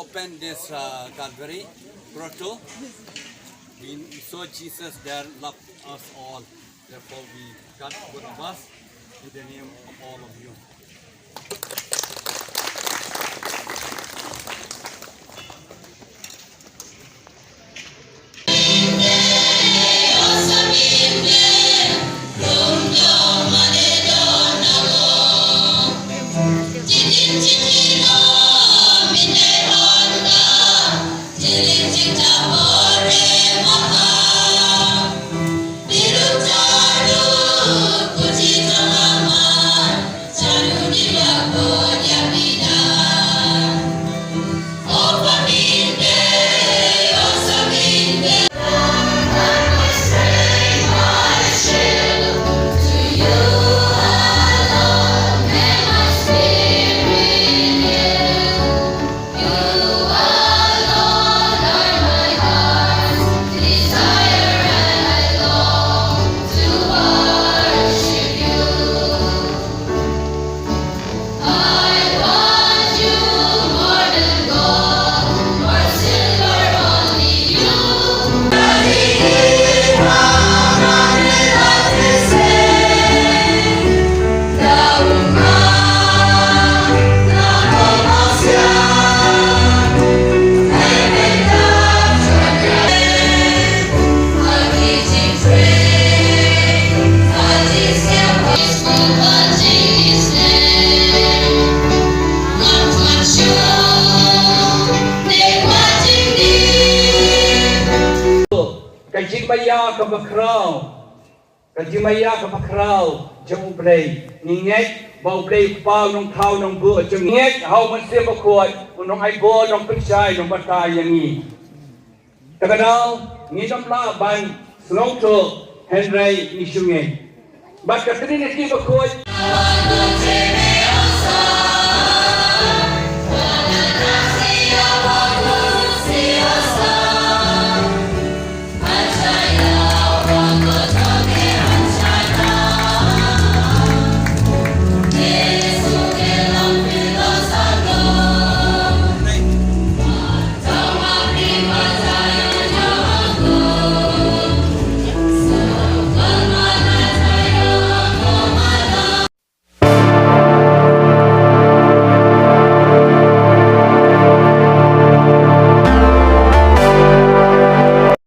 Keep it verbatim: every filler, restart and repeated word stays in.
Open this uh, Calvary grotto. We saw Jesus there loved us all. Therefore, we got both of us in the name of all of you. Ka jingmaïa kaba khraw, ka jingmaïa kaba khraw jong U Blei. Ngi ngeit ba U Blei u Kpa u nongthaw nongbuh jong ngi. Ngeit ha U Mynsiem Bakhuid, u nongaibun, nongpynshai, nongbatai ïa ngi. Te ka daw ngim lah ban sngewthuh, hynrei ngi shu ngeit. Bad ka Trinity Bakhuid.